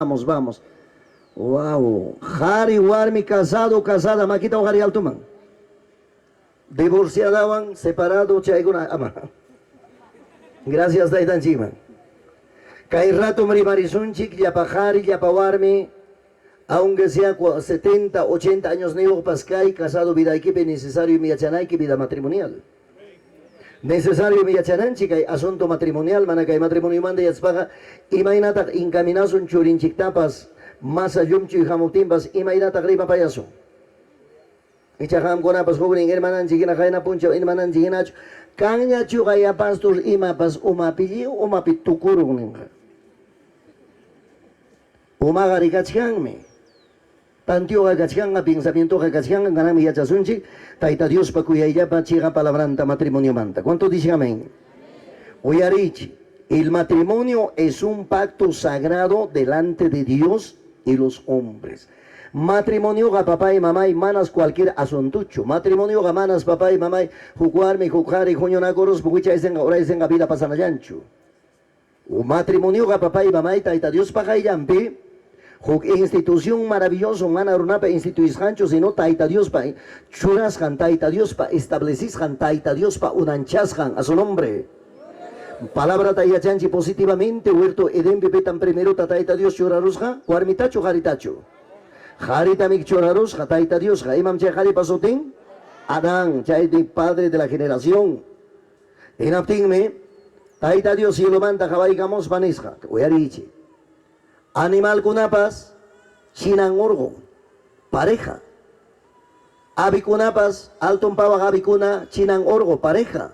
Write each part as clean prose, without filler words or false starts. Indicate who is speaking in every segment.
Speaker 1: Vamos, vamos. Wow. Qhari warmi casado, casada, makita uqari altuman. Divorciadawan, separado, chaykuna ama. Gracias taytanchikman. Kay ratom rimarisunchik llapa qhari, llapa warmi, aunque sea 70, 80 añosniyuqpas kay casado vidaykipi necesariomi yachanayki vida matrimonial. Necesariomi yachananchik kay asunto matrimonial, mana kay matrimoniomanta yachaspaqa imaynataq encaminasun churinchiktapas, masa llumchuy hamuptinpas imaynataq rimapayasun. Ichaqa qamkunapas huknin hermananchik hina qayna punchaw hermananchik hinachu kanñachuqa ya pastor imapas umapi lliw umapi tukurun ninqa. Umaqa rikachkanmi. Tantioqa kachkanqa, pensamientoqa kachkanqa, kananmi yachasunchik Tayta Diospa kuyayllapa chiqa palabranta matrimoniomanta. Cuánto dicen amén? Uyariychik, el matrimonio es un pacto sagrado delante de Dios y los hombres. Matrimonioqa papay mamay manas cualquier asuntochu. Matrimonioqa manas papay mamay huk warmi huk qhari huñunakuruspa wichaysinqa uraysinqa vida pasanallanchu. Matrimonioqa papay mamay Tayta Diospa qayllanpi huk institución maravilloso mana runapa instituisqanchu sino Tayta Diospa churasqan, Tayta Diospa establecisqan, Tayta Diospa unanchasqan. A su nombre. Palabrata yachanchik positivamente huerto Edenpi pitan primerota Tayta Dios churarusqa? Warmitachu qaritachu? Qaritamiki churarusqa Tayta Diosqa. Imam chay qaripa sutin? Adán, chaymi padre de la generación. Hinaptinmi Tayta Dios cielomanta qawaykamuspa nisqa, Uyariychik, animalkunapas chinan urqun, pareja. Avikunapas, alton pawaq avikuna chinan urqu, pareja.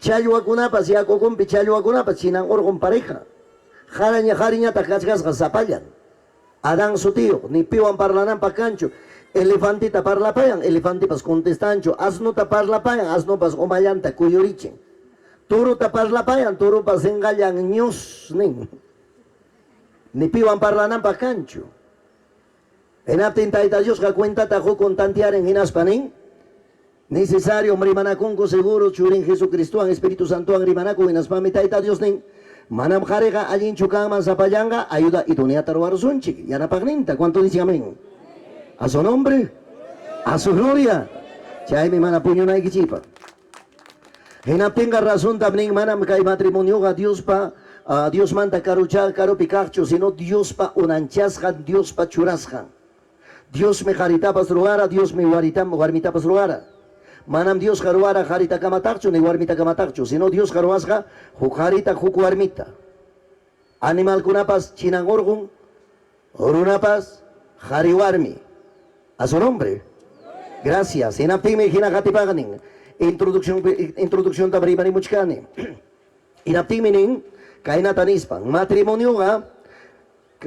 Speaker 1: Challwakunapas, yaku ukunpi challwakunapas chinan urqun, pareja. Qaraña qariñataq kachkasqa sapallan. Adán sutiyuq, ni piwan parlananpaq kanchu. Elefanteta parlapayan, elefantepas contestanchu. Asnota parlapayan, asnopas umallanta kuyurichin. Torota parlapayan, toropas sinqallan ñus nin. Ni piwan parlananpaq kanchu. Hinaptin Tayta Diosqa cuentata qukun tantearin hinaspa nin, Necesariom rimanakunku seguro Churin Jesucristowan Espíritu Santowan rimanakun hinaspami Tayta Dios nin, Manam qariqa allinchu kanman sapallanqa, ayuda idóneata ruwarusunchik, yanapaqninta. Cuánto dicen amén? A su nombre, a su gloria. Chaymi mana puñunaykichikpaq. Hinaptinqa razontam nin, manam kay matrimonioqa Diospa Diosmanta karucha karupi kaqchu, sino Diospa unanchasqan, Diospa churasqan. Diosmi qaritapas ruwara, Diosmi warmitapas ruwara. Manam Diosqa ruwara qaritakamataqchu ni warmitakamataqchu, sino Diosqa ruwasqa huk qarita huk warmita. Animalkunapas chinan urqun, runapas qari warmi. A su nombre. Gracias. Hinaptinmi hina qatipaqnin introducción introducciontam rimarimuchkani. Hinaptinmi nin kaynata nispan, matrimonioqa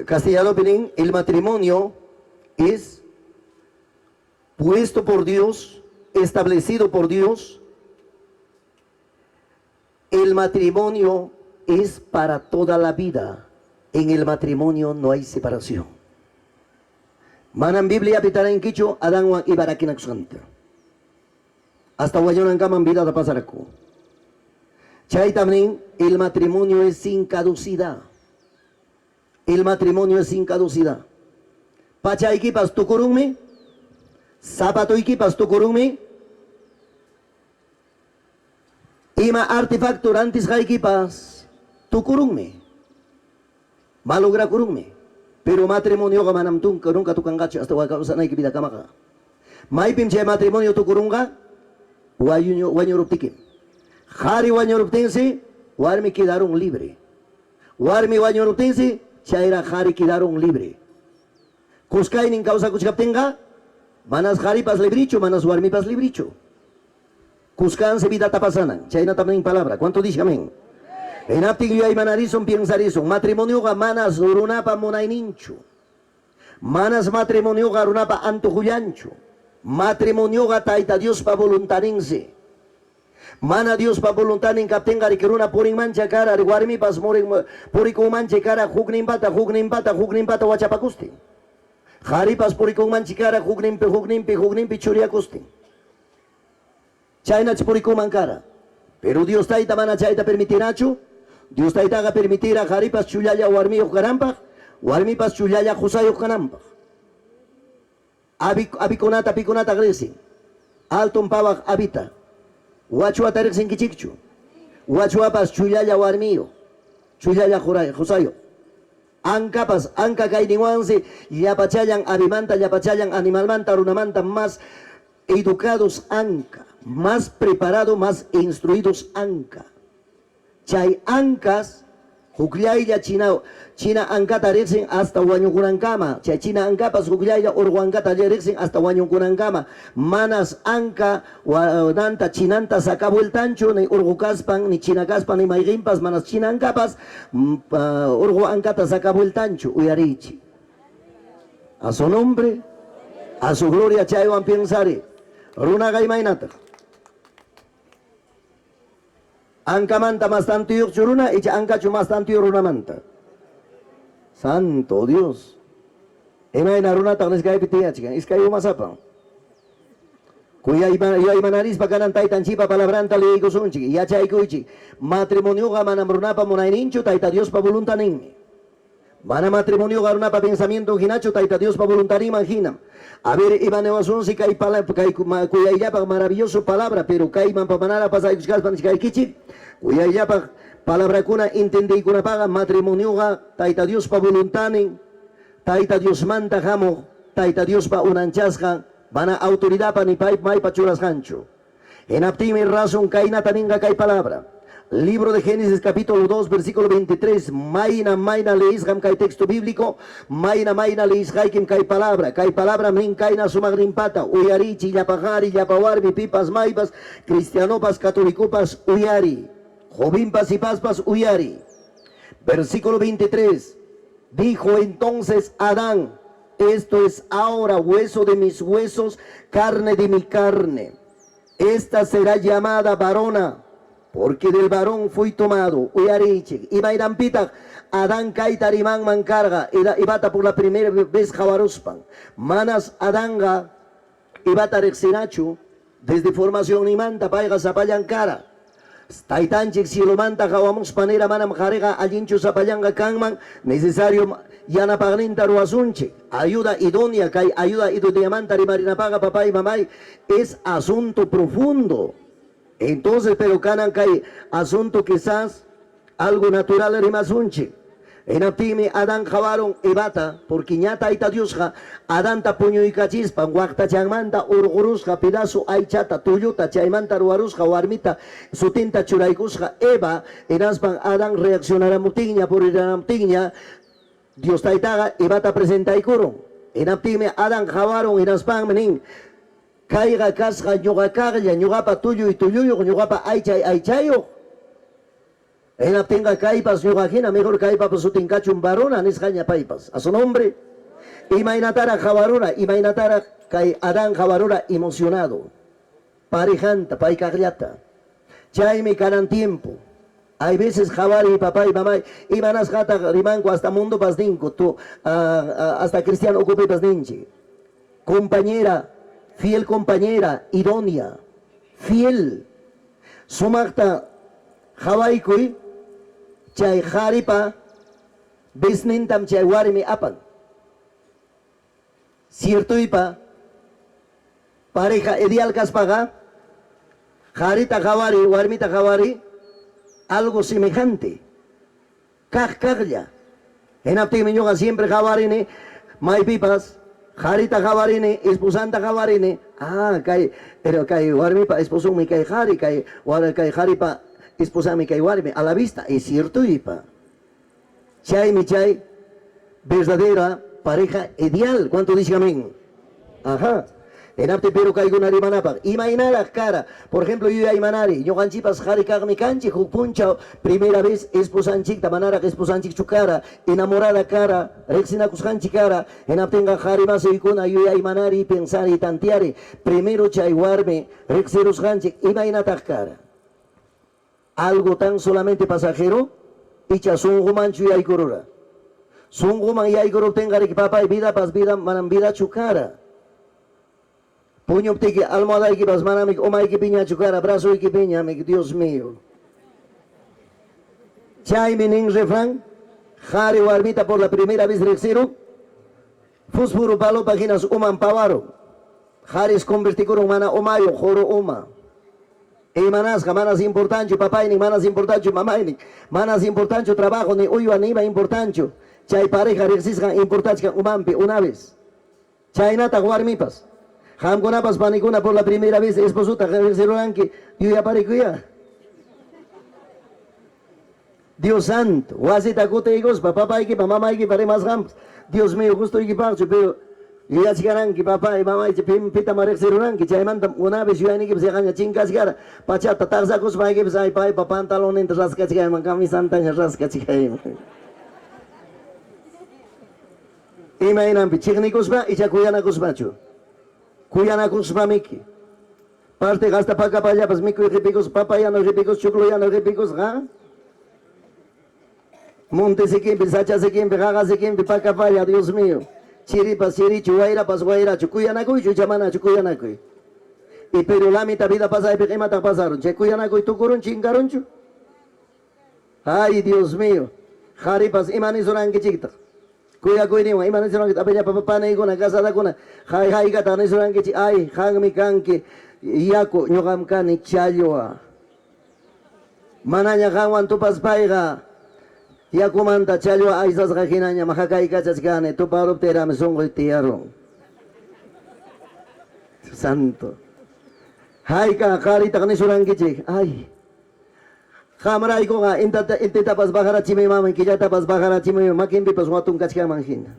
Speaker 1: Castellanopi nin, el matrimonio es puesto por Dios, establecido por Dios. El matrimonio es para toda la vida. En el matrimonio no hay separación. Manam Bibliapi tarinkichu Adanwan Eva rakinakusqanta. Hasta wañunankamam vidata pasarqaku. Chaytam nin, el matrimonio es sin caducidad. El matrimonio es sin caducidad. Pachaykipas tukurunmi, zapatoykipas tukurunmi, ima artefacto rantisqaykipas tukurunmi, malograkurunmi. Pero matrimonioqa manam nunca tukanqachu hasta kawsanayki vidakamaqa. Maypim chay matrimonio tukurunqa? Wañuruptikim. Qari wañuruptinsi, warmi quedarun libre. Warmi wañuruptinsi, chayraq qari quedarun libre. Kuskaynin kawsakuchkaptinqa, manas qaripas librichu, manas warmipas librichu. Kuskansi vidata pasanan. Chaynatam nin palabra. Cuánto dice amén? Hinaptin yuyaymanarisun, piensarisun. Matrimonioqa manas runapa munayninchu. Manas matrimonioqa runapa antojullanchu. Matrimonioqa Tayta Diospa voluntaninsi. Mana Diospa voluntanin kaptinqa riki runa purinmancha kara, warmipas purikunmanchi kara hukninpata, hukninpata, hukninpata wachapakustin. Qaripas purikunmanchi kara hukninpi, hukninpi, hukninpi churiyakustin. Chaynach purikunman kara. Pero Dios Tayta mana chayta permitirachu. Dios Taytaqa permitira qaripas chullalla warmiyuq kananpaq, Warmipas chullalla qusayuq kananpaq. Avi, avikunata pikunataq riqsin? Alton pawaq avita. Wachwata riqsinkichikchu? Wachwapas chullalla warmiyuq, chullalla qusayuq. Ankapas, anka kayninwansi llapachallan avimanta, llapachallan animalmanta, runamanta más educados anka, más preparado, más instruidos anka. Chay ankas hukllaylla china, china ankata riqsin hasta wañukunankama. Chay china ankapas hukllaylla urqu ankata riqsin hasta wañukunankama. Manas anka nanta chinanta sacavueltanchu, ni urqu kaspan, ni china kaspan, ni mayqinpas, manas china ankapas urqu ankata sacavueltanchu. Uyariychik. A su nombre, a su gloria chaywan piensari. Runaqa imaynataq? Ankamanta mas tantiyuqchu runa, icha ankachu mas tantiyuq runamanta? Santo Dios. Imayna runataq nisqaypi tiyachkan, iskay umasapa. Yuyaymanarispa kanan taytanchikpa palabranta liyikusunchik, yachaykuychik. Matrimonioqa manam runapa munayninchu, Tayta Diospa voluntaninmi. Mana matrimonioqa runapa pensamienton hinachu, Tayta Diospa voluntaninman hinam. A ver, ima niwasunsi kay kay kuyayllapaq maravilloso palabra, pero kayman manaraq pasaykuchkaspa nichkaykichik, kuyayllapaq palabrakuna entendiykunapaqa matrimonioqa Tayta Diospa voluntanin, Tayta Diosmanta hamuq, Tayta Diospa unanchasqan, mana autoridadpa ni pay maypa churasqanchu. Hinaptinmi razón kaynata ninqa kay palabra. Libro de Génesis capítulo 2 versículo 23, mayna mayna leisqam kay texto bíblico, mayna mayna leisqaykim kay palabra. Kay palabra nin kayna sumaqninpata, uyarichi llapa qhari, llapa warmi, pipas maypas, cristianopas, católicopas uyari. Jovenpas sipaspas uyari. Versículo 23. Dijo entonces Adán: "Esto es ahora hueso de mis huesos, carne de mi carne. Esta será llamada varona, porque del varón fui tomado." Uyarichik. Imaynanpitaq Adán kayta rimanman karqa, Evata por la primera vez qawaruspan? Manas Adanga Evata riqsinachu, desde formacionninmanta payqa sapallan kara. Taytanchik cielomanta qawamuspa nira: "Manam qhariqa allinchu sapallanqa kanman, necesario yanapaqninta ruwasunchik." Ayuda idónea, kay ayuda idóneamanta rimarinapaqa, papay, mamay, es asunto profundo. Entonces, pero kanan kay asunto quizás algo natural rimasunchik. Hinaptinmi Adán qawarun Evata, porque ña Tayta Diosqa Adanta puñuykachispan waqtachanmanta urqurusqa pedazo aychata, tulluta, chaymanta ruwarusqa warmita, sutinta churaykusqa Eva. Hinaspan Adán reaccionaramuptinña, puriramuptinña, Dios Taytaqa Evata presentaykurun. Hinaptinmi Adán qawarun, hinaspanmi nin: "Kayqa kasqa ñuqa kaqlla, ñuqapa tulluy tulluyuq, ñuqapa aychay aychayuq. Hinaptinqa kaypas ñuqa hina, mejor kaypapas sutin kachun varona", nisqaña paypas. A su nombre. Imaynataraq qawarura, imaynataraq kay Adán qawarura emocionado parejanta, pay kaqllata. Chaymi kanan tiempo. Hay veces qawari, papay, mamay, imanasqataq rimanku, hasta mundopas ninku, tu, hasta cristiano ukupipas ninchik. Compañera, fiel compañera, idónea, fiel. Sumaqta qawaykuy, chay qharipa vesnintam chay warmi apan. Ciertoypa pareja ideal kaspaqa, qharita qawari, warmita qawari, algo semejante. Kaq kaqlla. Hinaptinmi ñuqa siempre qawarini maypipas, qharita qawarini, esposanta qawarini, ah, kay, pero kay warmipa esposonmi kay qhari, kay qharipa esposanmi kay warmi, a la vista, es ciertoypa. Chaymi chay verdadera pareja ideal. ¿Cuánto dice amén? Ajá. Hinaptin pero kaykuna rimanapaq, imaynaraq kara? Por ejemplo, yuyaymanari, ñuqanchikpas qhari kaqmi kanchik, huk punchaw primera vez esposanchikta, manaraq esposanchikchu kara, enamorada kara, riqsinakusqanchik kara, hinaptinqa qhari masiykuna yuyaymanari, pensari, tanteari, primero chay warmi riqsirusqanchik imaynataq kara? Algo tan solamente pasajero, icha sunqumanchu yaykurura? Sunquman yaykuruptinqa riki, papay, vidapas vida manam vidachu kara. Puñuptiki almohadaykipas manami umaykipiñachu kara, brazoykipiñami, Dios mío. Chaymi nin refrán, Qari warmita por la primera vez riqsirun, fusfuru palopa hinas uman pawarun. Qaris convertikurun mana umayuq, quru uma. Imanasqa, manas importanchu papaynin, manas importanchu mamaynin, manas importanchu trabajo, ni uywa, ni ima importanchu. Chay pareja riqsisqan importachkan umanpi una vez. Chaynataq warmipas. Qamkunapas panikuna por la primera vez esposota riqsiruranki, yuyaparikuyá. Dios santo, wasita kutiykuspa papaykipa mamaykipa rimasqanpas, Dios mío, gustoykipaqchu, pero yuyachkaranki papay, mamaychi pitam riqsiruranki, chaymantam una vez yuyaynikipas yaqaña chinkachkara, pachata taqsakuspaykipas, ay paypa pantalonninta raskachkayman, camisantaña raskachkayman. Imaynanpi, chiqnikuspa icha kuyanakuspachu? Kuyanakuspamiki. Partiqa hasta pakapallapas mikuy qipikuspa, papa yanu qipikuspa, chuklu yanu qipikusqa. Monte sikinpi, sacha sikinpi, qaqa sikinpi, pakapalla, Dios mío. Chiripas chirichu, wayrapas wayrachu, kuyanakuychu icha manachu kuyanakuy. Y pero la mitad vida pasaypiqa imataq pasarun? Chay kuyanakuy tukurun, chinkarunchu? Ay, Dios mío. Qaripas ima nisurankichiktaq? Kuyakuyninwan ima nisurankichik? Apillapa paniykuna, casadakuna, hay haykataq nisurankichik? Ay, qanmi kanki yaku, ñuqam kani challwa. Manaña qanwan tupaspayqa yakumanta challwa aysasqa hinañam hakaykachachkani, tuparuptiyraqmi sunquy tiyarun. Santo. Hayka qaritaq nisurankichik? Ay, qamraykuqa intitapas bajarachimuymanmi, killatapas bajarachimuyman, makinpipas watun kachkanman hina.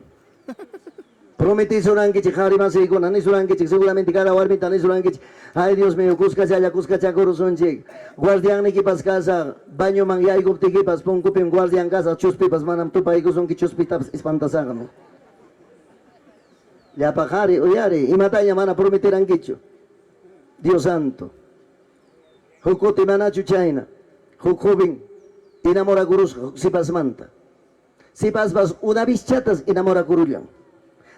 Speaker 1: Prometisurankichik qari masiykuna, nisurankichik, seguramente cada warmita nisurankichik, ay Dios mío, kuskachalla kuskachakurusunchik, guardiannikipas kasaq, bañoman yaykuptikipas punkupim guardian kasaq, chuspipas manam tupaykusunki, chuspitapas espantasaqmi. Llapa qari uyariy, imataña mana prometirankichu. Dios santo. Huk kuti manachu chayna, huk joven enamorakurusqa huk sipasmanta. Sipaspas una vizchatas enamorakurullan.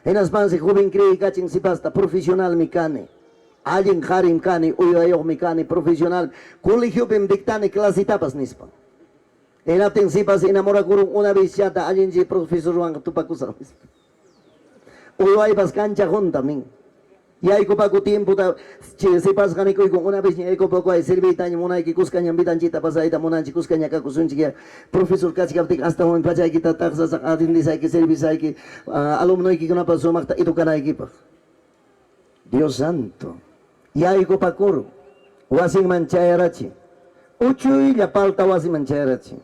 Speaker 1: Hinaspansi joven creeykachin sipasta, profesionalmi kani, allin qarim kani, uywayuqmi kani, profesional, colegiopim dictani clasetapas nispan. Hinaptin sipas enamorakurun una vizchata, allinchi profesorwanqa tupakusaq nispa. Uywaypas kancha huntam nin. Yaykupaku tiempota chay sipasqa nikuykun, una vezña yaykupakuay serviytaña munayki, kuskañam vidanchikta pasayta munanchik, kuskaña kakusunchik. Profesor kachkaptiki astawan pachaykita taqsasaq, atendesayki, servisayki, alumnoykikunapas sumaqta educanaykipaq. Dios santo. Yaykupakurun, wasinman chayarachin. Uchuylla palta wasiman chayarachin.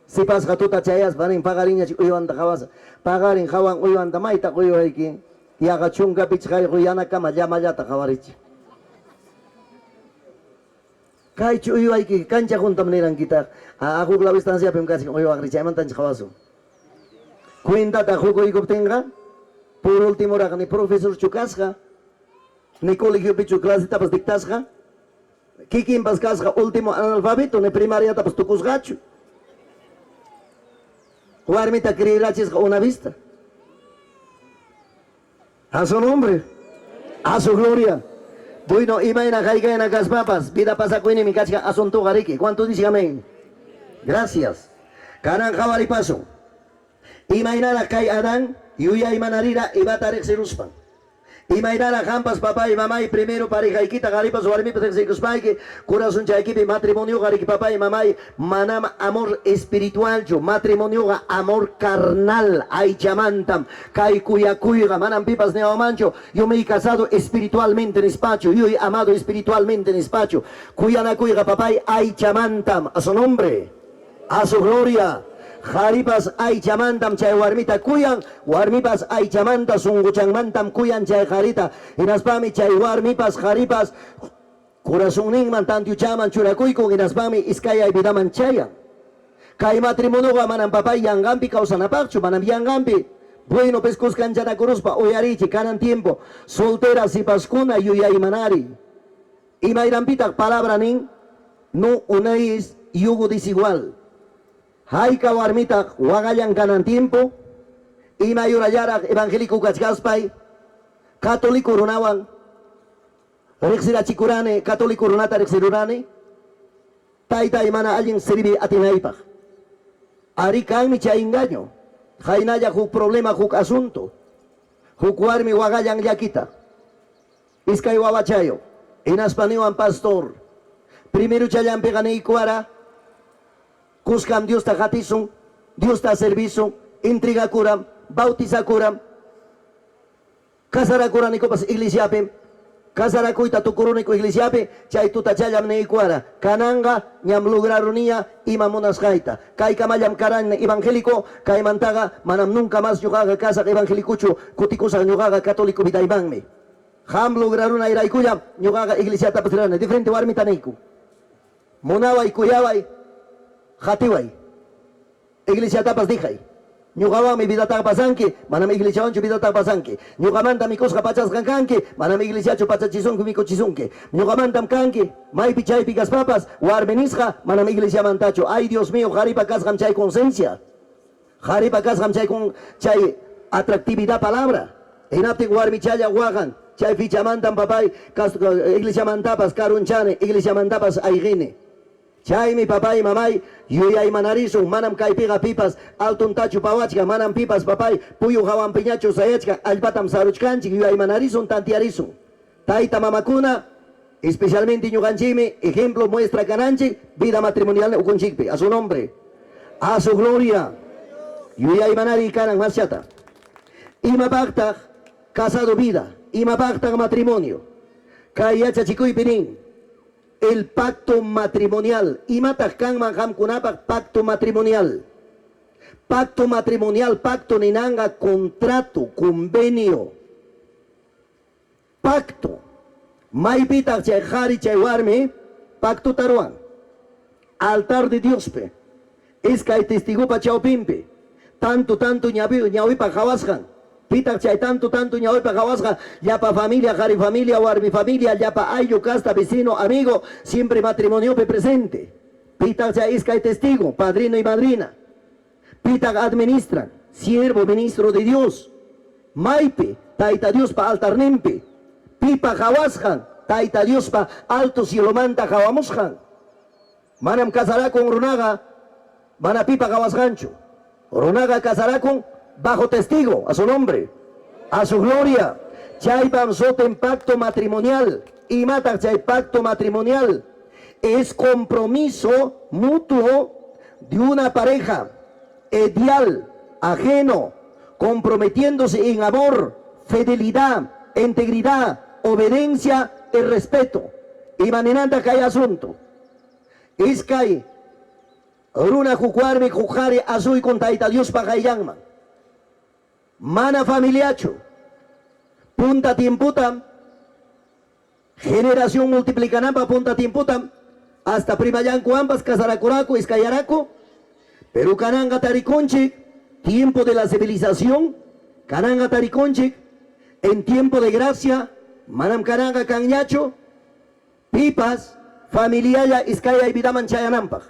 Speaker 1: Sipasqa tuta chayaspa nin, paqarinñach uywanta qhawasaq. Paqarin qhawan uywanta, maytaq uywayki? Yaqa 15 yanakama llamallata qhawarichin. Kaychu uywayki? Kancha huntam nirankitaq. A huk law estanciapim kachkan uywaqri, chaymantanchik qhawasun. Cuentata qukuykuptinqa, por ultimoraq ni profesorchu kasqa, ni colegiopichu clasetapas dictasqa, kikinpas kasqa último analfabeto, ni primariatapas tukusqachu. Warmita creerachisqa una vista. A su nombre, a su gloria. Bueno, imayna haykayna kaspapas, vida pasakuyninmi kachkan asuntoqa riki. ¿Cuántos dicen amén? Gracias. Kanan qhawaripasun. Imaynaraq kay Adán yuyaymanarira Evata riqsiruspan. Imaynaraq qampas papay, mamay, primero parejaykita qaripas warmipas riqsiykuspayki, corazonchaykipi matrimonioqa riki papay, mamay, manam amor espiritualchu, matrimonioqa amor carnal, aychamantam. Kay kuyakuyqa manam pipas niwamanchu, yo me he casado espiritualmente nispachu, yo he amado espiritualmente nispachu. Kuyanakuyqa papay aychamantam. A su nombre, a su gloria. Qaripas aychamantam chay warmita kuyan, warmipas aychamanta sunquchanmantam kuyan chay qarita. Hinaspami chay warmipas qaripas corazonninman tantiuchaman churakuykun, hinaspami iskayay vidaman chayan. Kay matrimonioqa manam papay yanqanpi kawsanapaqchu, manam yanqanpi. Bueno, pues kuskanchanakuruspa uyarichik kanan tiempo soltera sipaskuna yuyaymanari. Imaynanpitaq palabra nin, no unáis yugo desigual. Hayka warmitaq waqallan kanan tiempo, imayurallaraq evangélico kachkaspay, católico runawan riqsirachikurani, católico runata riqsirurani, taytay mana allin serviy atinaypaq. Arí kanmi chay engaño. Qaynalla huk problema, huk asunto. Huk warmi waqallan llakita. Iskay wawachayuq. Hinaspa niwan pastor, primeruchallanpiqa niykuwara, kuskam Diosta qatisun, Diosta servisun, entregakuram, bautizakuram, casarakuranikupas iglesiapim, casarakuyta tukuruniku iglesiapi, chay tutachallam niykuwara, kananqa ñam lograruniña ima munasqayta. Kaykamallam karani evangélico, kaymantaqa manam nunca más ñuqaqa kasaq evangélicochu, kutikusaq ñuqaqa católico vidaymanmi. Qam lograrunayraykullam ñuqaqa iglesiatapas rirani, diferente warmita niyku. Munaway, kuyaway, qatiway. Iglesiatapas dejay. Ñuqawanmi vidataqa pasanki, manam iglesiawanchu vidataqa pasanki. Ñuqamanta mikusqa pachasqan kanki, manam iglesiachu pachachisunki mikuchisunki. Ñuqamantam kanki, maypi chaypi kaspapas, warmi nisqa, manam iglesiamantachu. Ay Dios mío, qaripa kasqam chay conciencia. Qaripa kasqam chay con chay atractividad palabra. Hinaptin warmichalla waqan, chay fichamantam papay iglesiamantapas karunchani, iglesiamantapas ayqini. Chaymi papay, mamay, yuyaymanarisun, manam kaypiqa pipas altontachu pawachkan, manam pipas papay puyu hawanpiñachu sayachkan, allpatam saruchkanchik, yuyaymanarisun, tantiarisun. Tayta mamakuna, especialmente ñuqanchikmi, ejemplo muestra kananchik vida matrimonial ukunchikpi. A su nombre, a su gloria. Yuyaymanariy kanan maschata. Imapaqtaq casado vida, imapaqtaq matrimonio. Kay yachachikuypi nin, el pacto matrimonial. Imataq kanman qamkunapaq pacto matrimonial? Pacto matrimonial, pacto ninanqa contrato, convenio. Pacto. Maypitaq chay qhari chay warmi pactota ruwan? Altar de Diospi. Iskay testigupa chawpinpi. Tanto tanto ñawipa qhawasqan. Pitaq chay tanto tanto ñawipa qhawasqa? Llapa familia, qhari familia, warmi familia, llapa ayllu, casta, vecino, amigo, siempre matrimoniopi presente. Pitaq chay iskay testigo, padrino y madrina. Pitaq administran, siervo, ministro de Dios. Maypi, Tayta Diospa altarninpi. Pipa qhawasqan, Tayta Diospa alto cielomanta qhawamusqan. Manam casarakun runaqa mana pipa qhawasqanchu. Runaqa casarakun bajo testigo, a su nombre, a su gloria. Chaypam sutin pacto matrimonial. Imataq chay pacto matrimonial? Es compromiso mutuo de una pareja ideal, ajeno, comprometiéndose en amor, fidelidad, integridad, obediencia y respeto. Ima ninantaq kay asunto? Iskay runa huk warmi huk qhari asuykun Tayta Diospa qayllanman. Mana familiachu. Punta tiemputam generación multiplicananpaq punta tiemputam hasta primallankuwanpas casarakuraku, iskayaraku. Pero kananqa tarikunchik tiempo de la civilización, kananqa tarikunchik en tiempo de gracia, manam kananqa kanñachu pipas familialla iskayay vidaman chayananpaq.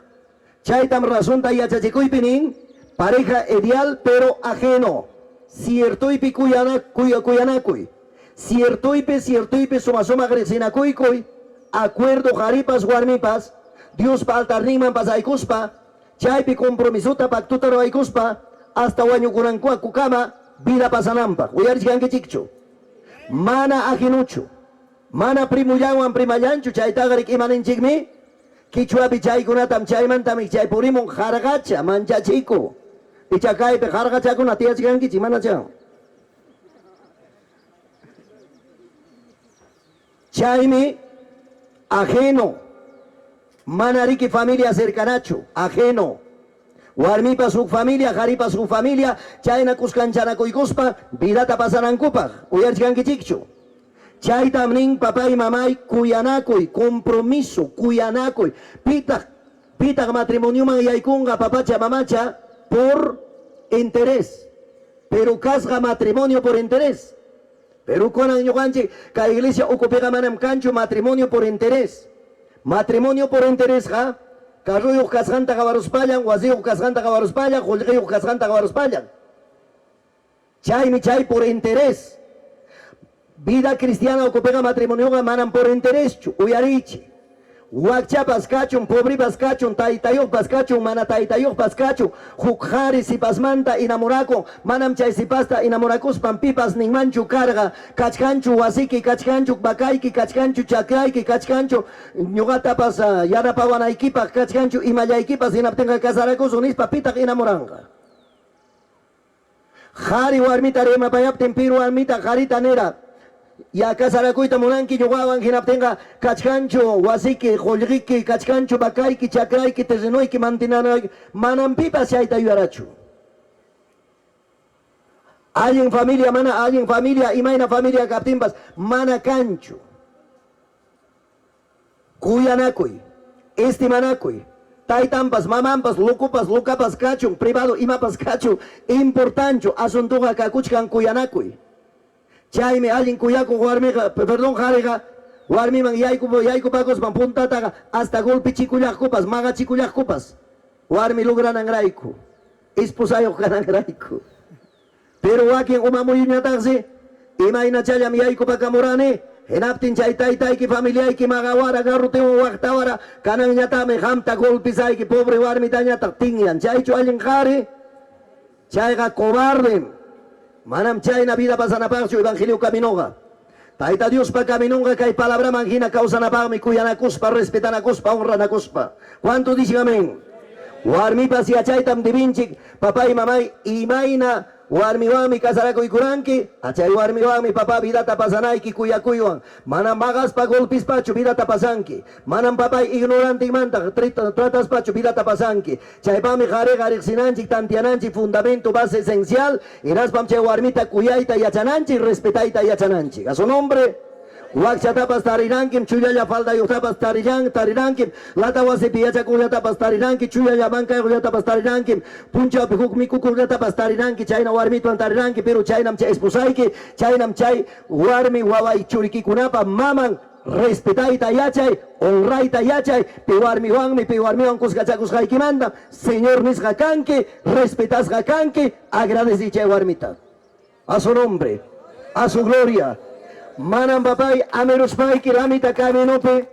Speaker 1: Chaytam razonta yachachikuypi nin, pareja ideal pero ajeno. Ciertoypi kuyanakuy. Ciertoypi, ciertoypi suma sumaq riqsinakuykuy, acuerdo qharipas warmipas, Diospa altarninman pasaykuspa, chaypi compromisota pactota ruwaykuspa, hasta wañukunankukama vida pasananpaq. Uyarichkankichikchu? Mana ajenuchu. Mana primullanwan primallanchu, chaytaqa rik imaninchikmi? Quichwapi chaykunatam chaymantami chay purimun qarqacha, manchachiku. Icha kaypi qarqachakuna tiyachkankichik, manacha? Chaymi ajeno, mana riki familia cercanachu, ajeno. Warmipas huk familia, qharipas huk familia, chayna kuskanchanakuykuspa vidata pasanankupaq. Uyarichkankichikchu? Chaytam nin papay, mamay, kuyanakuy, compromiso, kuyanakuy. Pitaq pitaq matrimonioman yaykunqa papacha, mamacha por interés. Pero kasqa matrimonio por interés. Pero kunan ñuqanchik kay iglesia ukupiqa manam kanchu matrimonio por interés. Matrimonio por interesqa carruyuq kasqanta qawaruspallan, wasiyuq kasqanta qawaruspallan, qullqiyuq kasqanta qawaruspallan. Chaymi chay por interés. Vida cristiana ukupiqa matrimonioqa manam por intereschu, uyariychik. Wakchapas kachun, pobrepas kachun, taytayuqpas kachun, mana taytayuqpas kachun, huk qari sipasmanta enamorakun, manam chay sipasta enamorakuspan pipas ninmanchu karqa, Kachkanchu wasiki, kachkanchu vacayki, kachkanchu chakrayki, kachkanchu ñuqatapas yanapawanaykipaq, kachkanchu imallaykipas, hinaptinqa casarakusun nispa, pitaq enamoranqa? Qari warmita rimapayaptin pi warmita qarita nira, Ya casarakuyta munanki ñuqawan, hinaptinqa kachkanchu wasiki, qullqiki, kachkanchu vacayki, chakrayki, terrenoyki, mantenanayki, manam pipas chayta yuyarachu. Allin familia, mana allin familia, imayna familia kaptinpas mana kanchu. Kuyanakuy, estimanakuy, taytanpas, mamanpas, locopas, locapas kachun, privado imapas kachun, importanchu, asuntoqa kakuchkan kuyanakuy. Chaymi allin kuyakuq warmiqa, perdón, qariqa, warmiman yaykupakuspan puntataqa hasta golpechikullaqkupas, maqachikullaqkupas, warmi logrananrayku, esposayuq kananrayku. Pero wakin umamuyuñataqsi, imaynachallam yaykupakamurani, hinaptin chay taytayki, familiayki maqawara, garrotewan waqtawara, kananñataqmi qamta golpesayki, pobre warmitañataq tinyan. Chaychu allin qari? Chayqa cobardem. Manam chayna vida pasanapaqchu evangelio caminoqa. Tayta Diospa caminonqa kay palabraman hina kawsanapaqmi kuyanakuspa, respetanakuspa, honranakuspa. ¿Cuántos dicen amén? Warmipas yachaytam debinchik, papay, mamay, imayna warmiwanmi casarakuykuranki, chay warmiwanmi papá vidata pasanayki kuyakuywan. Manam maqaspa golpispachu vidata pasanki. Manam papay ignorantemanta trataspachu vidata pasanki. Chaypaqmi qariqa riqsinanchik, tanteananchik fundamento, base esencial, hinaspam chay warmita kuyayta yachananchik, respetayta yachananchik. A su nombre. Wakchatapas tarirankim, chullalla faldayuqtapas tarirankim, lata wasipi yachakuqllatapas tariranki, chullalla mankayuqllatapas tarirankim, punchawpi huk mikukuqllatapas tariranki, chayna warmituan tariranki, pero chaynam chay esposayki, chaynam chay warmi waway churikikunapa maman. Respetayta yachay, honrayta yachay, pi warmiwanmi, pi warmiwan kuskachakusqaykimanta, Señor nisqa kanki, respetasqa kanki, agradeciy chay warmita. A su nombre, a su gloria. Manam papay amiruspayki lamita caminopi,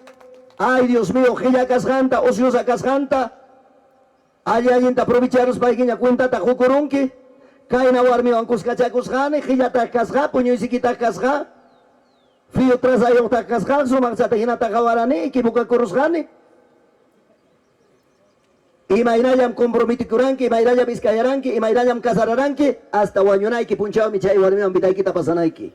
Speaker 1: ay Dios mío, qilla kasqanta, ociosa kasqanta, alli allinta aprovecharuspaykiña cuentata qukurunki, kayna warmiwan kuskachakusqani, qillataq kasqa, puñuysikitaq kasqa, fiyu trazayuqtaq kasqa, sumaqchata hinata qawarani, equivocakurusqani. Imaynallam comprometikuranki, imaynallam iskayaranki, imaynallam casararanki, hasta wañunayki punchawmi chay warmiwan vidaykita pasanayki.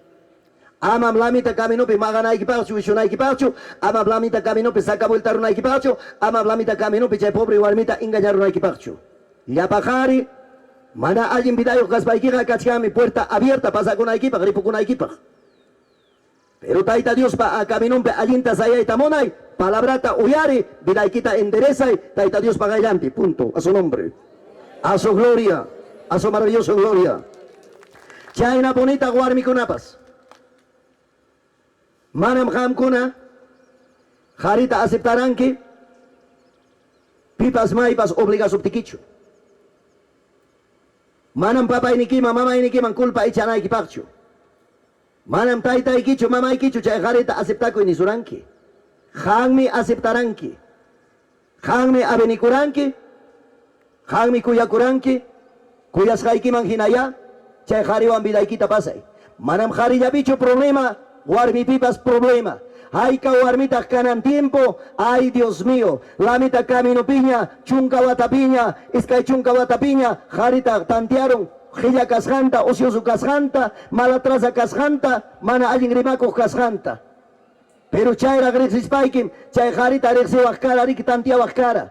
Speaker 1: Amam lamita caminopi maqanaykipaqchu, wishunaykipaqchu, amam lamita caminopi sacavueltarunaykipaqchu, amam lamita caminopi chay pobre warmita engañarunaykipaqchu. Llapa qari, mana allin vidayuq kaspaykiqa kachkanmi puerta abierta pasakunaykipaq, ripukunaykipaq. Pero Tayta Diospa caminonpi allinta sayayta munay, palabrata uyari, vidaykita enderezay, Tayta Diospa qayllanpi, punto. A su nombre. A su gloria. A su maravilloso gloria. Chayna bonita warmikunapas. Manam qamkuna qarita aceptaranki, pipas maypas obligasuptikichu. Manam papaynikiman, mamaynikiman culpa echanaykipaqchu. Manam taytaykichu, mamaykichu chay qarita aceptakuy nisuranki. Qammi aceptaranki. Qammi avenikuranki. Qammi kuyakuranki. Kuyasqaykiman hinayá chay qariwan vidaykita pasay. Manam qarillapichu problema, warmipipas problema. Hayka warmitaq kanan tiempo, ay Dios mío, lamita caminopiña, chunka watapiña, iskay chunka watapiña, qarita tantearun, qilla kasqanta, ocioso kasqanta, mala traza kasqanta, mana allin rimakuq kasqanta. Pero chayraq riqsispaykim, chay qarita riqsiwaq kara, riki tanteawaq kara.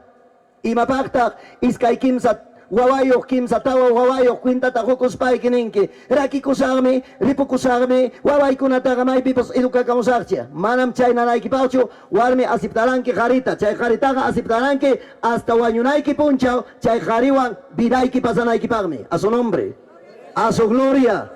Speaker 1: Imapaqtaq iskay kimsa wawayuq, kimsa tawa wawayuq cuentata qukuspayki ninki, rakikusaqmi, ripukusaqmi, wawaykunataqa maypipas educakamusaqcha. Manam chay nanaykipaqchu warmi aceptaranki qarita, chay qaritaqa aceptaranki hasta wañunayki punchaw chay qariwan vidayki pasanaykipaqmi. A su nombre. A su gloria.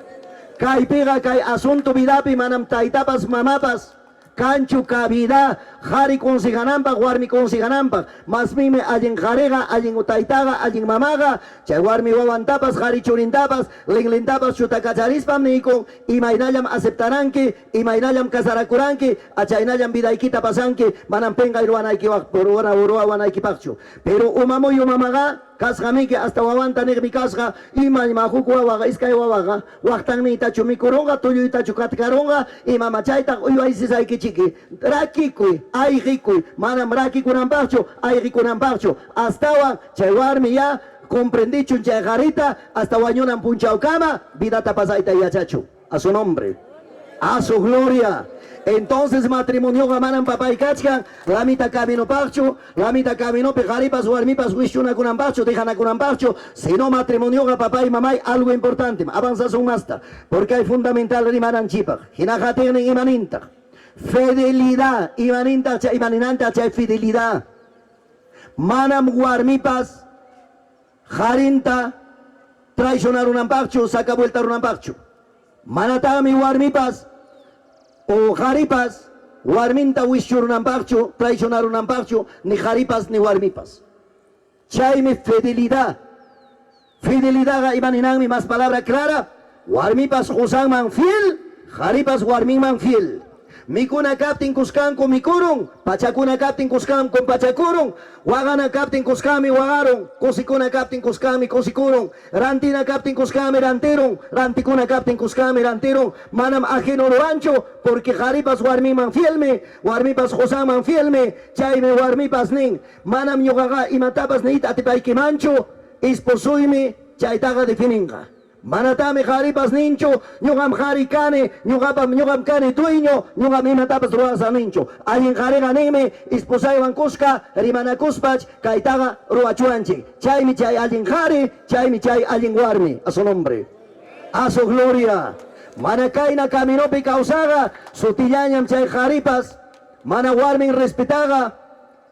Speaker 1: Kaypiqa kay asunto vidapi manam taytapas mamapas kanchu cabida. qari consejananpaq, warmi consejananpaq. Masminmi allin qariqa, allin taytaqa, allin mamaqa, chay warmi wawantapas, qari churintapas, linlintapas chutakacharispam niykun, imaynallam aceptaranki, imaynallam casarakuranki, achaynallam vidaykita pasanki, manam penqay ruwanaykipaqchu. Pero umamuyu mamaqa, kasqamiki hasta wawanta niqmi kasqa, ima huk wawaqa, iskay wawaqa, waqtanniytachu mikurunqa, tulluytachu katkarunqa, imama chaytaq uywaysisaykichiki, rakikuy, ayqikuy, manam rakikunanpaqchu, ayqikunanpaqchu, astawan chay warmi ya comprendichun chay qarita, hasta wañunan punchawkama, vidata pasayta yachachun. A su nombre, a su gloria. Entonces matrimonioqa manam papay kachkan, lamita caminopaqchu, lamita caminopi qaripas warmipas wischunakunanpaqchu, dejanakunanpaqchu, sino matrimonioqa papay mamay algo importante. Avanzasun masta, porque hay fundamental rimananchipaq. Hina qatiqnin imanintaq. Fidelidad, imanintaq chay imaninanta chay fidelidad. Manam warmipas qarinta traicionarunanpaqchu, saca vuelta runanpaqchu. Manataqmi warmipas o qaripas warminta wischurunanpaqchu, traicionarunanpaqchu, ni qaripas ni warmipas. Chaymi fidelidad. Fidelidadqa imaninanmi más palabra clara, warmipas qusanman fiel, qaripas warminman fiel. Mikuna kaptin kuskanku mikurun, pachakuna kaptin kuskanku pachakurun, waqana kaptin kuskanmi waqarun, kusikuna kaptin kuskanmi kusikurun, rantina kaptin kuskanmi rantirun, rantikuna kaptin kuskanmi rantirun, manam ajeno ruwanchu, porque qaripas warmiman fielmi, warmipas qusanman fielmi, chaymi warmipas nin, manam ñuqaqa imatapas niyta atipaykimanchu, esposuymi chaytaqa defininqa. Manatami qaripas ninchu, ñuqam qari kani, ñuqapam ñuqam kani dueño, ñuqam imatapas ruwasaq ninchu. Allin qariqa ninmi, esposaywan kuska rimanakuspach kaytaqa ruwachuwanchik. Chaymi chay allin qari, chaymi chay allin warmi. A su nombre, a su gloria. Mana kayna caminopi kawsaqa, sutillañam chay qaripas, mana warmin respetaqa,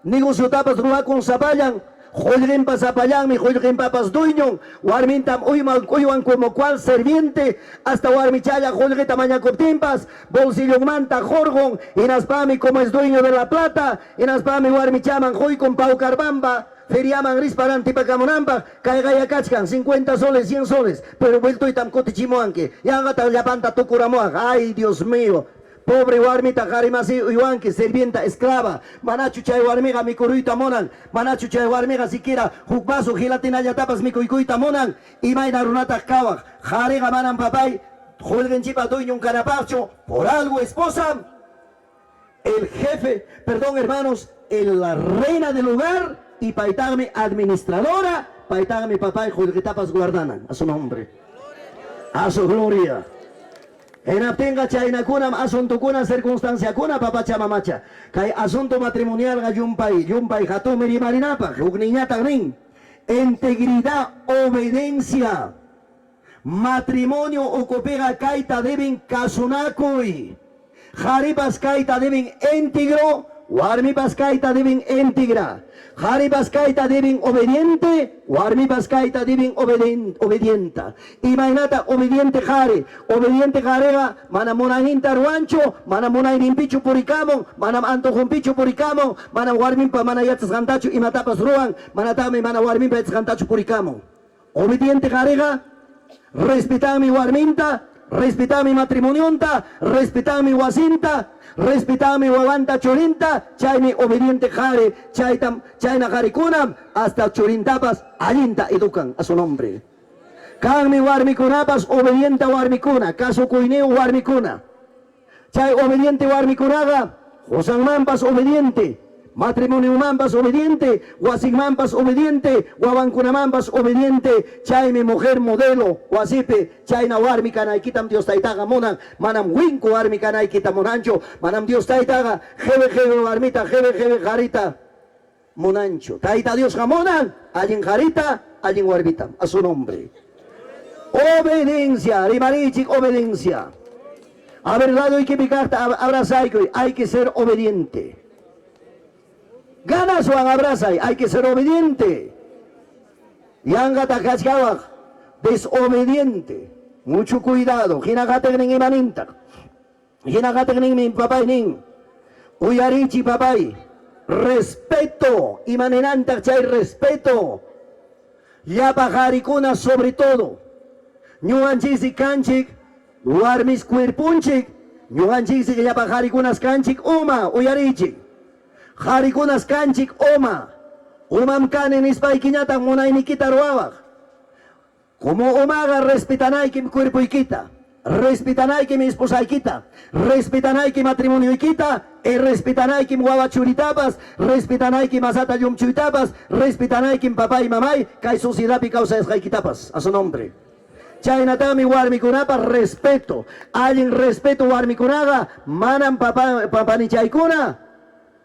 Speaker 1: negociotapas ruwakun sapallan, qullqinpas sapallanmi, qullqinpapas dueñon, warmintam uywan como cual serviente, hasta warmichalla qullqita mañakuptinpas, bolsillonmanta hurqun, hinaspami como es dueño de la plata, hinaspami warmichaman quykun Paucarbamba, feriaman rispa rantipakamunanpaq, kayqa yakachkan 50 soles, 100 soles, pero vueltoytam kutichimuwanki, yanqata llapanta tukuramuwaq, ay Dios mío. Pobre warmita qarimasi uywanki, sirvienta, esclava. Manachu chay warmiqa mikuruyta munan. Manachu chay warmiqa siquiera huk vaso gelatinallatapas mikuykuyta munan. Imayna runataq kawaq. Qariqa manam papay qullqinchikpa dueñon kanapaqchu. Por algo esposa, el jefe, perdón hermanos, el la reina del hogar y paytaqmi administradora, paytaqmi papay qullqitapas guardanan. A su nombre, a su gloria. Hinaptinqa chaynakunam asuntokuna circunstanciakuna papacha mamacha. Kay asunto matrimonialqa llumpay llumpay hatunmi rimarinapaq. Huk niñataq nin, integridad, obediencia. Matrimonio ukupiqa kayta deben kasunakuy. Qaripas kayta deben íntegro, warmipas kayta deben íntegra. Qaripas kayta deben obediente, warmipas kayta deben obedienta. Imaynata obediente qari, obediente qariqa mana munayninta ruwanchu, mana munayninpichu purikamun, manam antojunpichu purikamun, manam warminpa mana yachasqantachu imatapas ruwan, manataqmi mana warminpa yachasqantachu purikamun. Obediente qariqa respetanmi warminta, respetanmi matrimonionta, respetanmi wasinta, respetanmi wawanta churinta, chaymi obediente qari, chaytam chayna qarikunam hasta churintapas allinta educan. A su nombre. Kanmi warmikunapas obediente warmikuna, kasukuyniyuq warmikuna. Chay obediente warmikunaqa qusanmanpas obediente, matrimoniomanpas obediente, wasinmanpas obediente, wawankunamanpas obediente, chaymi mujer modelo wasipi chayna warmi kanaykitam Dios taytaqa munan, manam winku warmi kanaykita munanchu, manam Dios taytaqa qhiwi qhiwi warmita, qhiwi qhiwi qarita munanchu. Tayta Diosqa munan allin qarita, allin warmitam. A su nombre. Obediencia, rimarichik obediencia. A ver, ladoykipi kaqta abrazaykuy, hay que ser obediente. Ganaswan abrazay, hay que ser obediente. Yanqata kachkawaq, desobediente. Mucho cuidado. Hina qatiqnin imanintaq. Hina qatiqninmi papay nin. Uyarichi papay, respeto, imaninantaq chay respeto? Llapa qarikuna sobre todo. Ñuqanchiksi kanchik warmis cuerpunchik, ñuqanchiksi llapa qarikunas kanchik uma, uyarichik. Qarikunas kanchik uma. Umam kani nispaykiñataq munaynikita ruwawaq. Como umaqa respetanaykim cuerpoykita, respetanaykim esposaykita, respetanayki matrimonioykita, e respetanaykim wawa churitapas, respetanayki masata llumchuytapas, respetanaykim papay mamay kay sociedadpi kawsasqaykitapas. A su nombre. Chaynatami warmikunapa respeto, allin respeto warmikunaqa manam papa papanichaykuna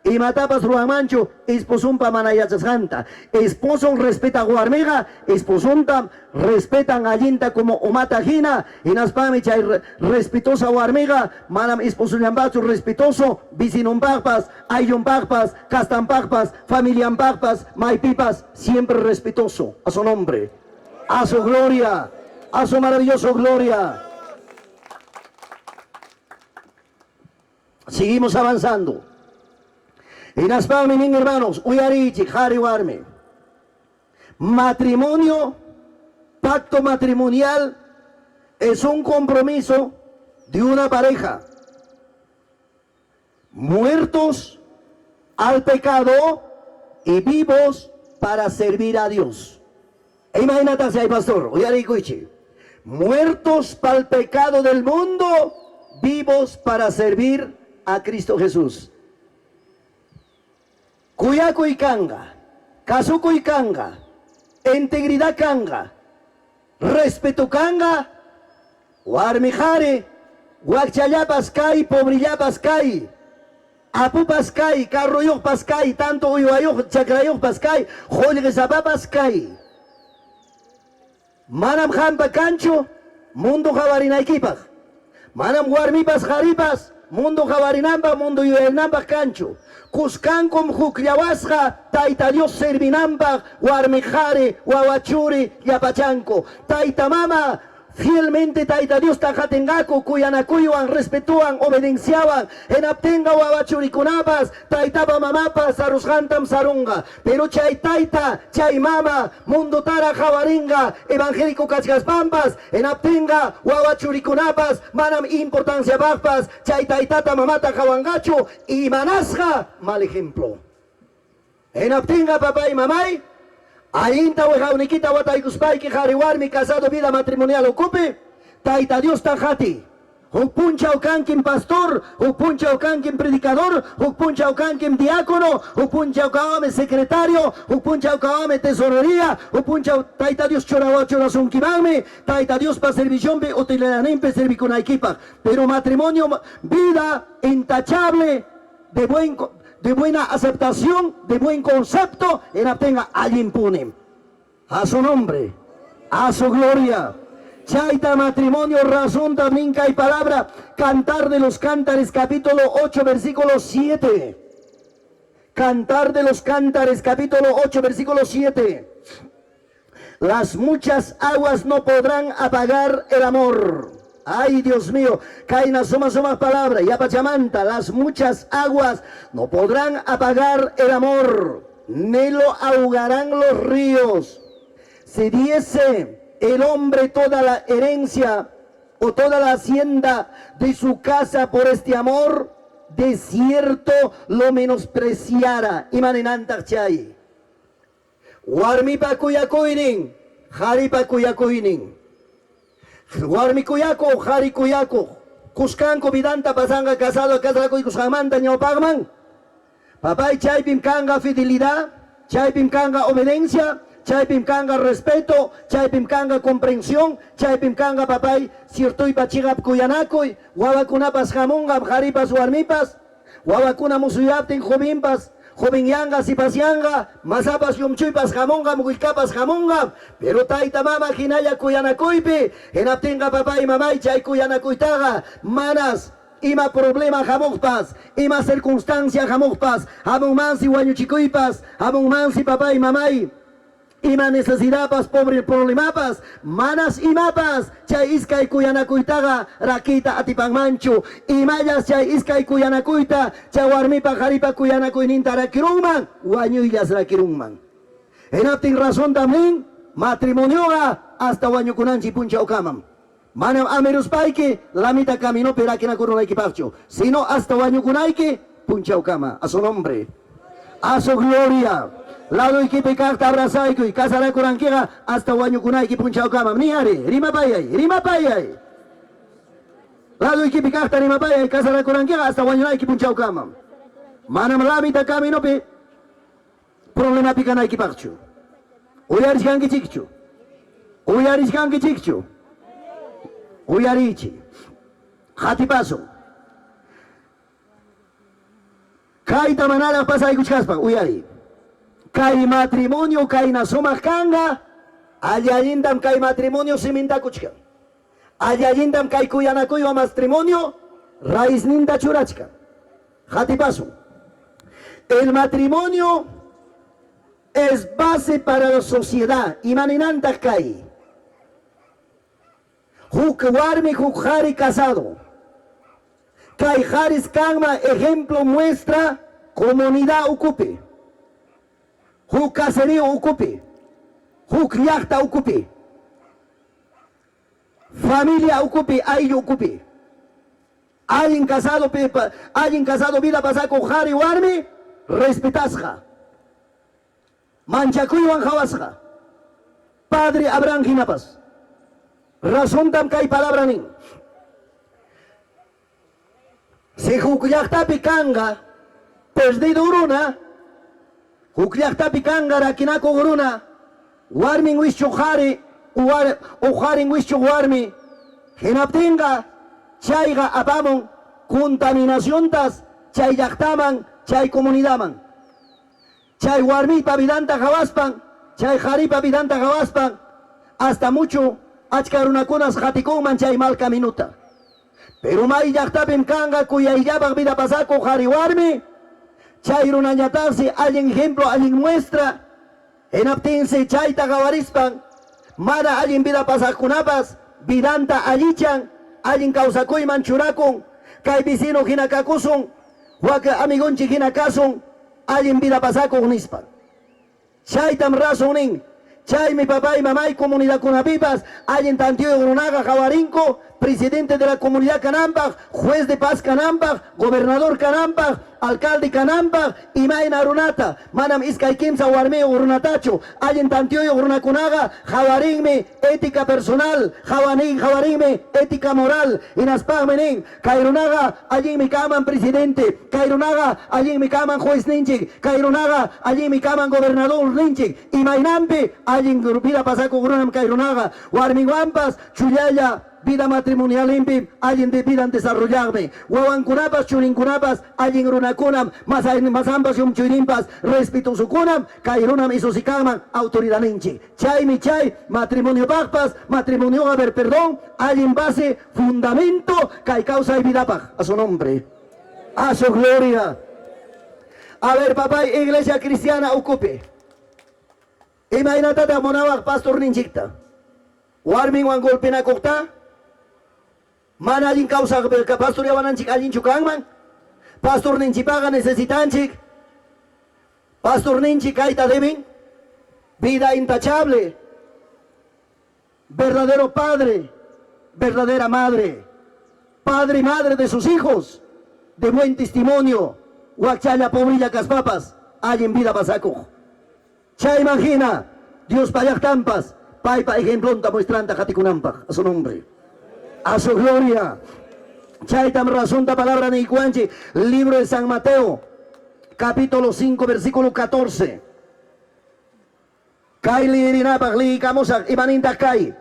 Speaker 1: imatapas ruwanmanchu esposunpa mana yachasqanta. Esposon respetaq warmiqa esposontam respetan allinta como umata hina, hinaspami chay respetosa warmiqa manam esposollanpaqchu respetoso, vecinonpaqpas, ayllunpaqpas, castanpaqpas, familianpaqpas, maypipas siempre respetoso. A su nombre, a su gloria, a su maravilloso gloria. Seguimos avanzando. Hinaspami nin hermanos, uyarichik qhari warmi. Matrimonio, pacto matrimonial es un compromiso de una pareja. Muertos al pecado y vivos para servir a Dios. Imagínate si hay pastor, uyariykuchi. Muertos para el pecado del mundo, vivos para servir a Cristo Jesús. Kuyakuy kanqa, kasukuy kanqa, integridad kanqa, respeto kanqa, warmi qhari, wakchallapas kay, pobrillapas kay, apupas kay, carroyuqpas kay, tanto uywayuq, chakrayuqpas kay, qullqisapapas kay. Manam qampa kanchu mundo qawarinaykipaq. Manam warmipas qharipas mundo qawarinanpaq, mundo yuyarinanpaq kanchu. Kuskankum hukllawasqa Tayta Dios servinanpaq warmi qhari, wawa churi llapachanku. Tayta mama fielmente Tayta Diosta qatinqaku kuyanakuywan, respetuwan, obedienciawan. Hinaptinqa wawa churikunapas taytapa mamapas sarusqantam sarunqa. Pero chay tayta, chay mama mundotara qawarinqa evangélico kachkaspanpas, hinaptinqa wawa churikunapas manam importanciapaqpas chay taytata mamata qawanqachu, imanasqa mal ejemplo. Hinaptinqa papay mamay, allinta wiqawnikita wataykuspayki qhari warmi casado vida matrimonial ukupi, Tayta Diosta qati. Huk punchaw kankim pastor, huk punchaw kankim predicador, huk punchaw kankim diácono, huk punchaw kawami secretario, huk punchaw kawami tesorería, huk punchaw Tayta Dios churawa churasunkimanmi, Tayta Diospa servicionpi utilidadninpi servikunaykipaq. Pero matrimonio vida intachable de buena aceptación, de buen concepto, hinaptinqa allinpuni. A su nombre, a su gloria. Chayta matrimonio razón también hay palabra. Cantar de los Cántares, capítulo 8, versículo 7. Cantar de los Cántares, capítulo 8, versículo 7. Las muchas aguas no podrán apagar el amor. Ay, Dios mío, kayna suma suma palabra, yapachamanta, las muchas aguas no podrán apagar el amor, ni lo ahogarán los ríos. Si diese el hombre toda la herencia o toda la hacienda de su casa por este amor, de cierto lo menospreciara. Imaninantaq chay. Warmipa kuyakuynin, qharipa kuyakuynin. Warmi kuyakuq, qhari kuyakuq. Kuskanku vidanta pasanqa casado casarakuykusqanmanta ñawpaqman. Papay chaypim kanqa fidelidad, chaypim kanqa obediencia, chaypim kanqa respeto, chaypim kanqa comprensión, chaypim kanqa papay ciertoypa chiqap kuyanakuy, wawakunapas hamunqam qharipas warmipas, wawakuna musuyaptin jovenpas, jovenyanqa sipasyanqa, masapas llumchuypas hamunqam, willkapas hamunqam, pero tayta mama hinalla kuyanakuypi, hinaptinqa papay mamay chay kuyanakuytaqa manas ima problema hamuqpas, ima circunstancia hamuqpas, hamunmansi wañuchikuypas, hamunmansi papay mamay. Ima necesidadpas, pobre problemapas, manas imapas chay iskay kuyanakuytaqa rakiyta atipanmanchu. Imallas chay iskay kuyanakuyta, chay warmipa qharipa kuyanakuyninta rakirunman, wañuyllas rakirunman. Hinaptin razontam nin, matrimonioqa hasta wañukunanchik punchawkamam. Manam amiruspayki la mitad caminopi rakinakurunaykipaqchu, sino hasta wañukunayki punchawkama. A su nombre. A su gloria. Ladoykipi kaqta abrazaykuy, casarakurankiqa hasta wañukunayki punchawkamam. Ni ari, rimapayay, rimapayay. Ladoykipi kaqta rimapayay, casarakurankiqa hasta wañunayki punchawkamam. Manam la mitad caminopi problemapi kanaykipaqchu. Uyarishkankichikchu. Uyarishkankichikchu. Uyariychik. Qatipasun. Kayta manaraq pasaykuchkaspa uyariy. Kay matrimonio kayna sumaq kanqa, alli allintam kay matrimonio simintakuchkan. Alli allintam kay kuyanakuywan matrimonio raizninta churachkan. Qatipasun. El matrimonio es base para la sociedad. Imaninantaq kay? Huk warmi huk qhari casado. Kay qharis kanman ejemplo muestra comunidad ukupi. Huk caserío ukupi. Huk llaqta ukupi. Familia ukupi, ayllu ukupi. Allin casado allin casado vida pasakuq qhari warmi respetasqa. Manchakuywan qhawasqa. Padre Abraham hinapas. Razontam kay palabra nin. Si huk llaqtapi kanqa perdido runa, huk llaqtapi kanqa rakinakuq runa, warmin wischuq qhari, huk qharin wischuq warmi, hinaptinqa chayqa apamun contaminaciontas chay llaqtaman, chay comunidadman. Chay warmipa vidanta qhawaspan, chay qharipa vidanta qhawaspan, hasta mucho achka runakunas qatikunman chay mal caminuta. Pero may llaqtapim kanqa kuyayllapaq vida pasakuq qhari warmi, chay runañataqsi allin ejemplo, allin muestra, hinaptinsi chayta qawarispan mana allin vida pasaqkunapas vidanta allichan, allin kawsakuyman churakun, kay vecino hina kakusun, wak amigonchik hina kasun, allin vida pasakuq nispa. Chaytam razón nin. Chaymi papay mamay comunidadkunapipas allin tantiyuq runaqa qawarinku presidente de la comunidad kananpaq, juez de paz kananpaq, gobernador kananpaq, alcalde kananpaq, imayna runata, manam iskay kimsa warmiyuq runatachu. Allin tantiyuq runakunaqa qawarinmi ética personal, qawarin qawarinmi ética moral, hinaspaqmi nin, kay runaqa allinmi kanman presidente, kay runaqa allinmi kanman juez ninchik, kay runaqa allinmi kanman gobernador ninchik, imaynanpi allin vida pasakuq runam kay runaqa, warminwanpas chullalla vida matrimonialinpi allin de vidan desarrollaqmi, wawankunapas churinkunapas allin runakunam, masanpas llumchuyninpas respetuosokunam, kay runam isusikanman autoridad ninchik. Chaymi chay matrimoniopaqpas, matrimonioqa ver perdón, allin base, fundamento kay kawsay vidapaq. A su nombre, a su gloria. A ver, papay, iglesia cristiana ukupi. Imaynatataq munawaq pastor ninchikta? Warminwan golpenakuqta? Mana allin kawsaq pastor yawananchik allinchu kanman? Pastor ninchikpaqa necesitanchik. Pastor ninchik kayta deben vida intachable, verdadero padre, verdadera madre, padre y madre de sus hijos, de buen testimonio, wakchalla pobrilla kaspapas, allin vida pasakuq. Chayman hina, Dios llaqtanpas, paypa ejemplonta muestranta qatikunanpaq, a su nombre, a su gloria. Chaytam razonta palabra niykuwanchik, libro de San Mateo, capítulo 5, versículo 14. Kay liyirinapaq liyikamusaq imanintaq kay.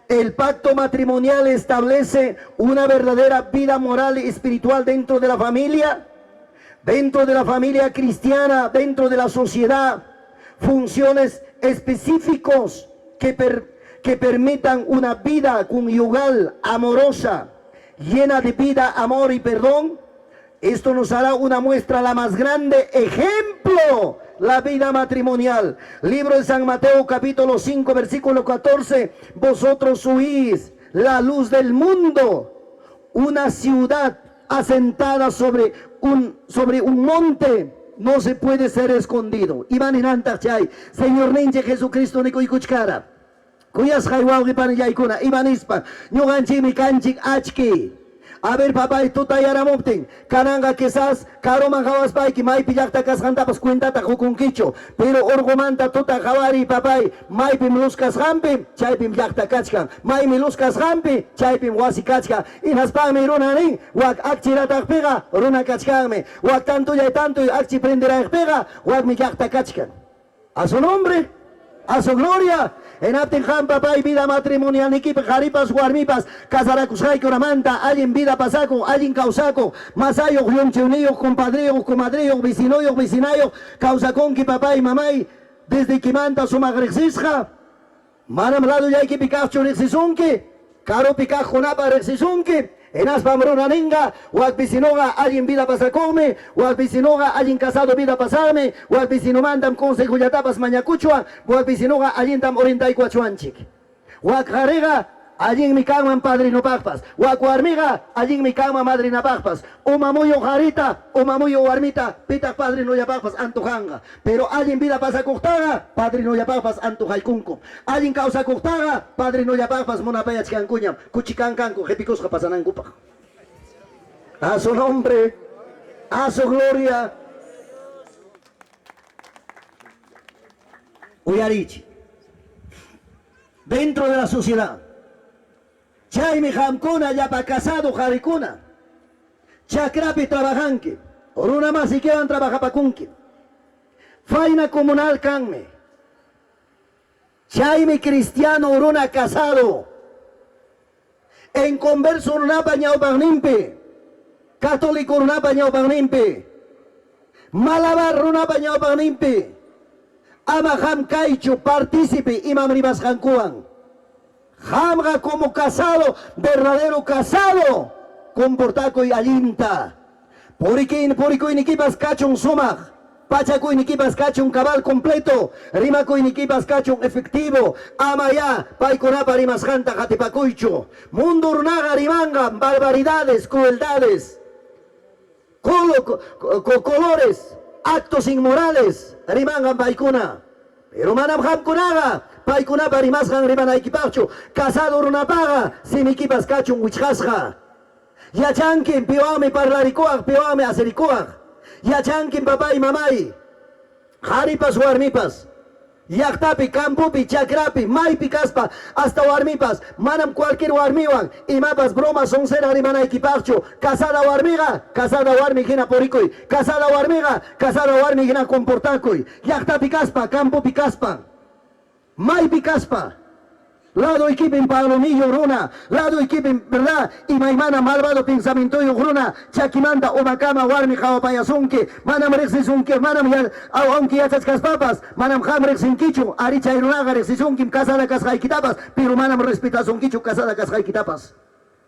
Speaker 1: El pacto matrimonial establece una verdadera vida moral y espiritual dentro de la familia, dentro de la familia cristiana, dentro de la sociedad, funciones específicos que permitan una vida conyugal amorosa, llena de vida, amor y perdón. Esto nos hará una muestra la más grande ejemplo La vida matrimonial. Libro de San Mateo capítulo 5 versículo 14. Vosotros sois la luz del mundo. Una ciudad asentada sobre un monte no se puede ser escondido. Imaninantaq chay Señorninchik Jesucristo nikuykuchkara. Kuyasqay wawqi panillaykuna, imanispa ñuqanchikmi kanchik achki. A ver, papay, tutayaramuptin, kananqa quizás karuman qawaspayki maypi llaqta kasqantapas cuentata qukunkichu, pero urqumanta tuta qawariy, papay, maypim luz kasqanpi, chaypim llaqta kachkan, maymi luz kasqanpi, chaypim wasi kachkan. Hinaspanmi runa nin, wak akchirataqpiqa runa kachkanmi, wak tantullay tantuy akchi prenderayqpiqa wakmi llaqta kachkan. A su nombre, a su gloria. Hinaptin qam, papay, vida matrimonialnikipi qharipas warmipas casarakusqaykunamanta allin vida pasakun, allin kawsakun, masayuq, llumchiwniyuq, compadreyuq, comadreyuq, vecinuyuq, vecinayuq kawsakunki, papay, mamay, desde kimanta sumaq riqsisqa. Manam ladullaykipi kaqchu riqsisunki, karupi kaqkunapa riqsisunki. Hinaspam runa ninqa, wak vecinoqa allin vida pasakunmi, wak vecinoqa allin casado vida pasarmi, wak vecinomantam consejollatapas mañakuchwan, wak vecinoqa allintam orientaykuachwanchik. Wak qhariqa allinmi kanman padrinopaqpas, wak warmiqa allinmi kanman madrinapaqpas. Uma muyu qharita, uma muyu warmita pitaq padrinollapaqpas antojanqa. Pero allin vida pasakuqtaqa padrinollapaqpas antojaykunku. Allin kawsakuqtaqa padrinollapaqpas munapayachkankuñam, kuchikankanku qhipikusqa pasanankupaq. A su nombre, a su gloria. Uyarichi. Dentro de la sociedad. Chaymi qamkuna llapa casado qarikuna chakrapi trabajanki, runa masikiwan trabajapakunki. Faina comunal kanmi. Chaymi cristiano runa casado inconverso runapa ñawpaqninpi, católico runapa ñawpaqninpi, malabar runapa ñawpaqninpi, ama qam kaychu partícipe imam rimasqankuwan. Qamqa como casado, verdadero casado, comportakuy allinta. Purikin purikuynikipas kachun sumaq, pachakuynikipas kachun cabal completo, rimakuynikipas kachun efectivo, ama ya paykunapa rimasqanta qatipakuychu. Mundo runaqa rimanqa barbaridades, crueldades, colores, actos inmorales, rimanqa paykuna. Pero manam qamkunaqa paykunapa rimasqan rimanaykipaqchu. Casado runapaqa simikipas kachun wichqasqa. Yachankim piwanmi parlarikuwaq, piwanmi asirikuwaq. Yachankim, papay, mamay, qharipas warmipas, llaqtapi, campopi, chakrapi, maypi kaspa, hasta warmipas, manam cualquier warmiwan imapas broma soncera rimanaykipaqchu. Casada warmiqa, casada warmi hina purikuy. Casada warmiqa, casada warmi hina comportakuy. Llaqtapi kaspa, campopi kaspa, maypi kaspa. Ladoykipim palomillo runa, ladoykipim, ¿verdad? Imaymana malvado pensamientoyuq runa, chakimanta umakama warmi qawapayasunki, manam riqsisunki, manam ya, aunque yachachkaspapas, manam qam riqsinkichu, ari chay runaqa riqsisunkim casada kasqaykitapas, pero manam respetasunkichu casada kasqaykitapas.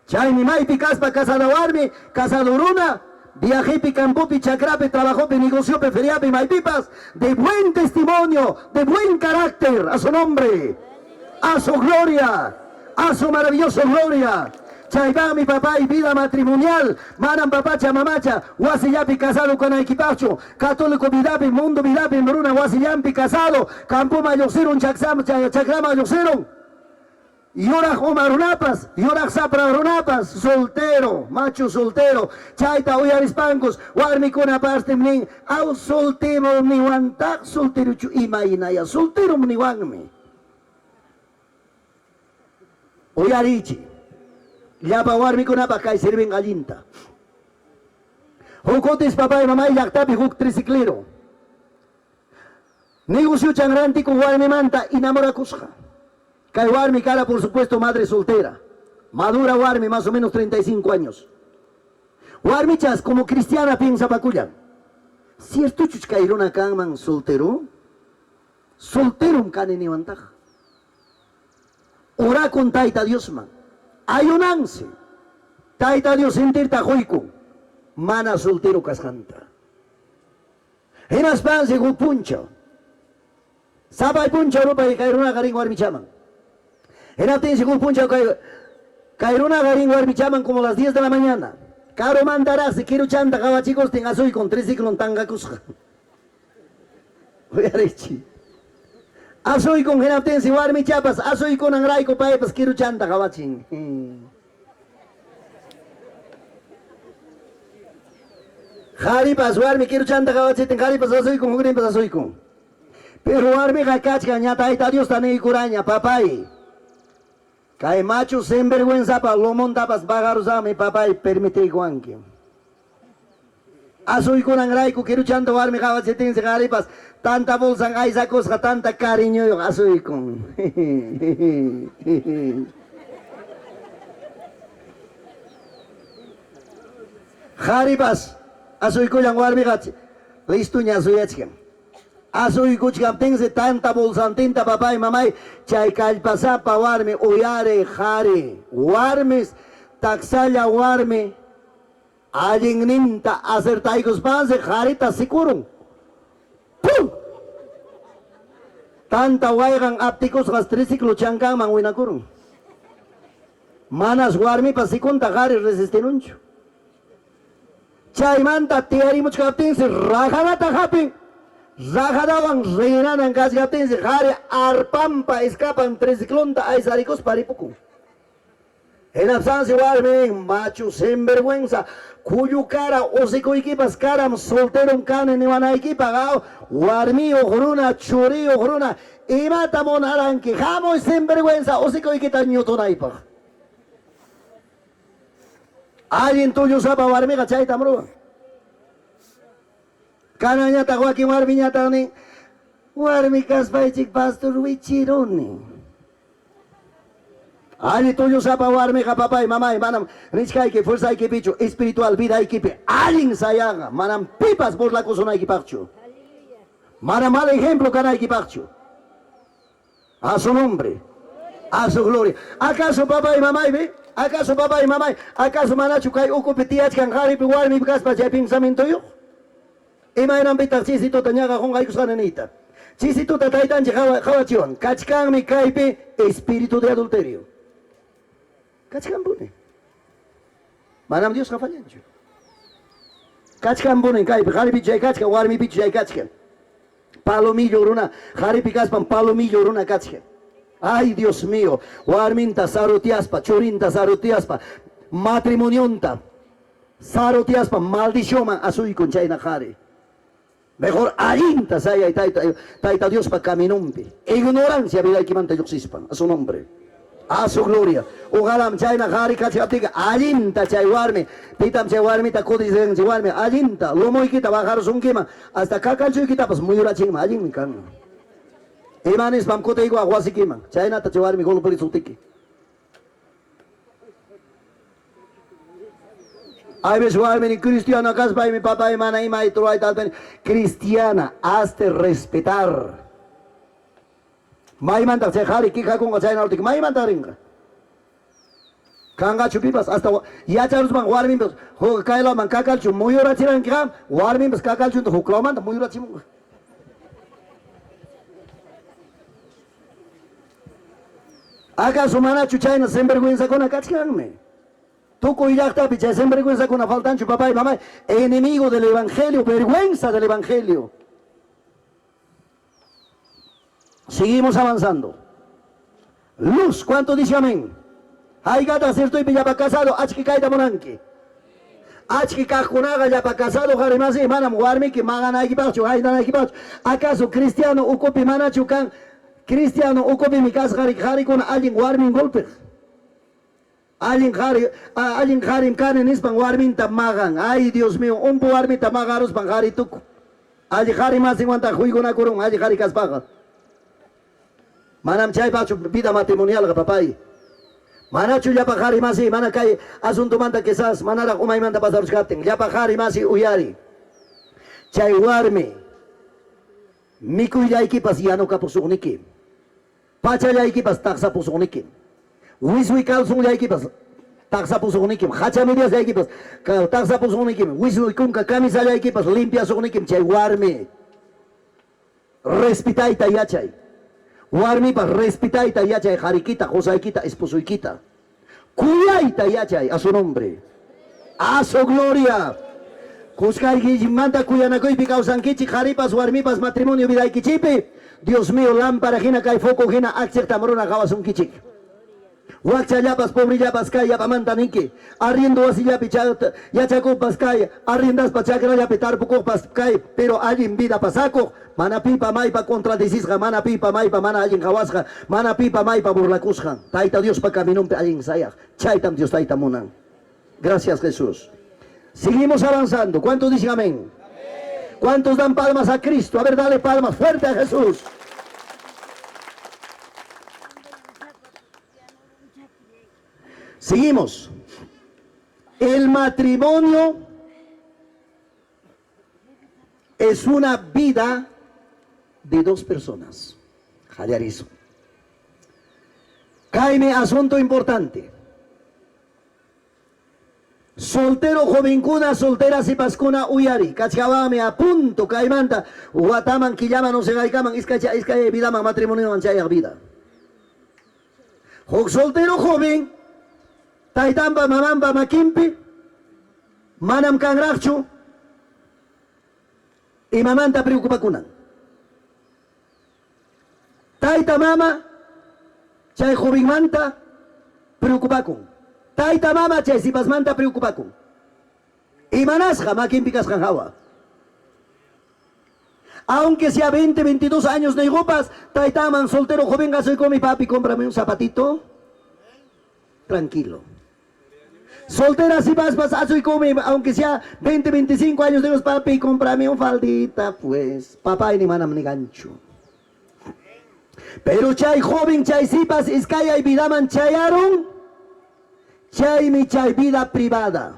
Speaker 1: Chaymi maypi kaspa casada warmi, casado runa, viajepi, campopi, chakrapi, trabajopi, negociopi, feriapi, maypipas, de buen testimonio, de buen carácter, a su nombre, a su gloria, a su maravilloso gloria. Chaypaqmi, papay, vida matrimonial, manam papacha mamacha wasillapi casado kanaykipaqchu. Católico vidapi, mundo vidapi, runa wasillampi casado, campoma lluqsirun, chakrama lluqsirun. Yuraq uma runapas, yuraq sapra runapas, soltero, macho soltero, chayta uyarispankus, warmikuna partim nin, aw soltero niwantaq, solterochu imaynaya, soltero niwanmi. Uyarichi, llapa warmikunapaq kay sirvin allinta. Huk kutis, papay, mamay, llaqtapi huk triciclero negocionchan rantikuq warmimanta enamorakusqa. Kay warmi kara, por supuesto, madre soltera, madura warmi, más o menos 35 años. Warmichas como cristiana piensapakullan, ciertochuch kay runa kanman soltero? Solterom kani niwantaq. Orakun Tayta Diosman, ayunansi, Tayta Dios sentirta quykun mana soltero kasqanta. Hinaspansi huk punchaw, sapay punchaw rupay kay runaqa rin warmichaman. Hinaptinsi huk punchaw kay kay runaqa rin warmichaman como las 10 de la mañana. Karumantaraqsi kiruchanta qawachikustin asuykun triciclon tanqakusqa. Uyarichi. Asuykun hinaptinsi warmichapas asuykunanrayku paypas kiruchanta qawachin. Qharipas warmi kiruchanta qawachitin qharipas asuykun hukninpas asuykun. Pero warmiqa kachkan ña Tayta Diosta niykuraña, papay, kay machu sinvergüenzapa lomontapas bajarusaqmi papay permitiykuwanki. Asuykunanrayku kiruchanta warmi qawachitinsi qharipas tanta bolsan aysakusqa tanta cariñoyuq asuykun. Qharipas asuykullan warmiqa listoña asuyachkan. Asuykuchkaptinsi tanta bolsantinta papay mamay chay kallpasapa warmi uyariy qhari warmis taksalla warmi allinninta acertaykuspansi qharita sikurun. ¡Pum! Tanta wayqan aptikusqas triciclo chankanman winakurun. Manas warmipa sikunta qhari resistirunchu. Chaymanta tiyarimuchkaptinsi rajanata hapin. Rajadawan rinanan kachkaptinsi qhari arpanpa escapan triciclonta aysarikuspa ripukun. Hinapsansi warmi nin, machu sinvergüenza, kullu cara usikuykipas karam solterom kani niwanaykipaq, aw, warmiyuq runa, churiyuq runa, imata munaranki, hamuy sinvergüenza usikuykita ñutunaypaq. Allin tullusapa warmiqa chaytam ruwan. Kananñataq wakin warmiñataq nin, warmi kaspaychik pastor wichiruni. Alli tullusapa warmiqa papay, mamay, manam nichkayki fuerzaykipichu, espiritual vidaykipi allin sayaqa, manam pipas burlakusunaykipaqchu. Manam mal ejemplo kanaykipaqchu. A su nombre, a su gloria. ¿Acaso papay, mamaypi? ¿Acaso papay, mamay? ¿Acaso manachu kay ukupi tiyachkan qharipi warmipi kaspa chay pensamientoyuq? Imaynanpitaq chisituta ñaqa qunqaykusqani niyta? Chisituta taytanchik qawachiwan, kachkanmi kaypi espíritu de adulterio. Kachkanpuni. Manam Diosqa fallanchu. Kachkanpuni kaypi, qharipichu chay kachkan, warmipichu chay kachkan. Palomillo runa, qharipi kaspan palomillo runa kachkan. Ay, Dios mío, warminta sarutiaspa, churinta sarutiaspa, matrimonionta sarutiaspa maldicionman asuykun chayna qhari. Mejor allinta sayay tayta, tayta Diospa caminonpi. Ignorancia vidaykimanta lluqsispan. A su nombre. A su gloria. Ojalá chayna qhari kachkaptinqa allinta chay warmi, pitam chay warmita codician chay warmi allinta lomoykita bajarusunkiman hasta kakalchuykitapas muyurachinman allinmi kanman. Ima nispam kutiykuwaq wasikiman chaynata chay warmi golperisuptiki. Hay veces warmi cristiana kaspaymi papay mana ima ruwayta atini. Cristiana, hazte respetar. Maymantaq chay qhari quejakunqa chayna ruptiki maymantaq rinqa? Kanqachu pipas hasta yacharuspan warminpas huk kaylawman kakalchu muyurachiranki qam, warminpas kakalchunta huk lawmanta muyurachimunqa. ¿Acaso manachu chayna sinvergüenzakuna kachkanmi? Tukuy llaqtapi chay sinvergüenzakuna faltanchu papay, mamay, enemigo del evangelio, vergüenza del evangelio. Seguimos avanzando. Luz, ¿cuánto dice amén? Haykataq ciertoypi llapa casado achki kayta munanki. Achki kaqkunaqa llapa casado qarimasi manam warmiki maqanaykipaqchu, haynanaykipaqchu. ¿Acaso cristiano ukupi manachu kan? Cristiano ukupimi kasqa qarikuna allin warmin golpeq. Allin qhari, allin qharim kani nispan warminta maqan. Ay, Dios mío, umpu warmita maqaruspan qhari tukun. Alli qhari masinwantaq huykunakurun alli qhari kaspaqa. Manam chaypaqchu vida matrimonialqa, papay. Manachu llapa qhari masi, mana kay asuntomanta quizás manaraq umaymanta pasaruchkaptin, llapa qhari masi uyari. Chay warmi mikuyllaykipas yanukapusuqniki, pachallaykipas taqsapusuqniki, wiswi calzonllaykipas Taqsapusuqnikim, hacha mediasllaykipas taqsapusuqnikim, wisnuykunka camisallaykipas limpiasuqnikim chay warmi. Respetayta yachay. Warmipas respetayta yachay qarikita, qosaykita, esposoykita. Kuyayta yachay a su nombre. A su gloria. Kuskaykichikmanta kuyanakuypi kawsankichik qaripas warmipas matrimonio vidaykichikpi. Dios mío, lámpara hina kay foco hina akchiqtam runa qawasunkichik. Wakchallapas, pobrellapas kay yapamanta ninki. Arriendo wasillapi yachakuqpas kay, arriendaspa chakrallapi tarpukuqpas kay, pero allin vida pasakuq, mana pipa maypa contradecisqa, mana pipa maypa mana allin qawasqa, mana pipa maypa burlakusqan. Tayta Diospa caminonpi allin sayaq. Chaytam Dios Tayta munan. Gracias, Jesús. Seguimos avanzando. ¿Cuántos dicen amén? ¿Cuántos dan palmas a Cristo? A ver, dale palmas fuerte a Jesús. Seguimos. El matrimonio es una vida de dos personas. Jallarizo. Kaymi asunto importante. Soltero jovenkuna, soltera sipaskuna uyari. Kachkawami a punto kaymanta wataman, killaman, no sé haykaman, iskay iskay vidaman, matrimonioman chayaq vida. Huk soltero joven, taytanpa mamanpa makinpi, manam kanraqchu imamanta preocupakunan. Tayta mama chay jovenmanta preocupakun. Tayta mama chay sipasmanta preocupakun. Imanasqa makinpi kasqan hawa. Aunque sea 20, 22 años niyqupas, taytaman soltero joven asuykomi, papi, cómprame un zapatito. Tranquilo. Soltera sipaspas asuykomi, aunque sea 20, 25 años, digo, papi, cómprame un faldita, pues. Papá ni manam niganchu. Pero chay joven, chay sipas, iskayay vidaman chayarun, chaymi chay vida privada.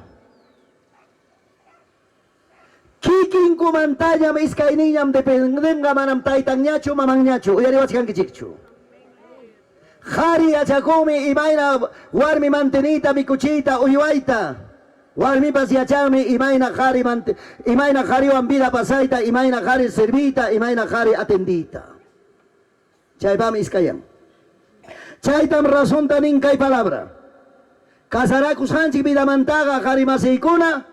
Speaker 1: Kikinkumantallam iskayninñam dependenqa, manam taytanñachu, mamanñachu, uyariwachkankichikchu. Qhari yachakunmi imayna warmi manteniyta, mikuchiyta, uywayta. Warmipas yachanmi imayna qhari imayna qhariwan vida pasayta, imayna qhari serviyta, imayna qhari atendiyta. Chaypami iskayan. Chaytam razonta nin kay palabra. Casarakusqanchik vidamantaqa qhari masiykuna,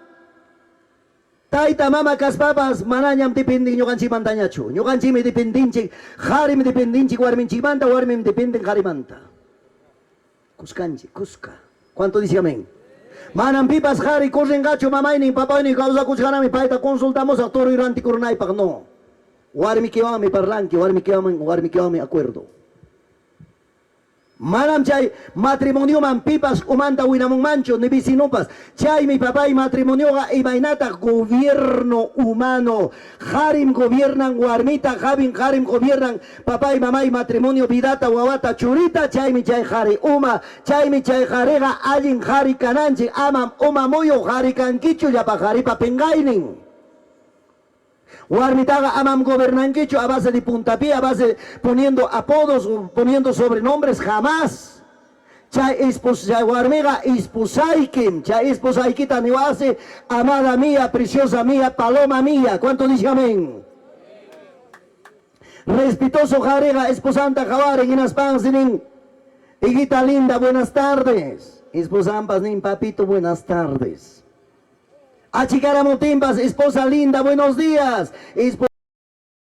Speaker 1: tayta mama kaspapas manañam dependen ñuqanchikmantañachu. Ñuqanchikmi dependinchik, qharim dependinchik warminchikmanta, warmim dependen qharimanta. Kuskanchik, kuska. ¿Cuánto dice amén? Manam pipas qhari correnqachu mamaynin, papaynin kawsakuchkanami payta consultamusaq toroy rantikurunaypaq, no. Warmikiwanmi parlanki, warmikiwanmi, warmikiwanmi acuerdo. Manam chay matrimonioman pipas umanta winamunmanchu, ni vecinopas. Chaymi papay matrimonioqa imaynataq gobierno humano. Qarim gobiernan warmita, qharim qarim gobiernan papay mamay matrimonio vidata, wawata, churita, chaymi chay qhari uma, chaymi chay qhariqa allin qhari kananchik, amam uma muyu qhari kankichu llapa qharipa pinqaynin. Warmitaqa amam gobernankichu a base de puntapié, a base poniendo apodos, poniendo sobrenombres, jamás. Chay chay warmiqa esposaykim, chay esposaykita niwasi, amada mía, preciosa mía, paloma mía. ¿Cuánto dice amén? Respetuoso qhariqa esposanta qawarin hinaspansi nin, hijita linda, buenas tardes. Esposampas nin, papito, buenas tardes. Achikaramuptinpas, esposa linda, buenos días.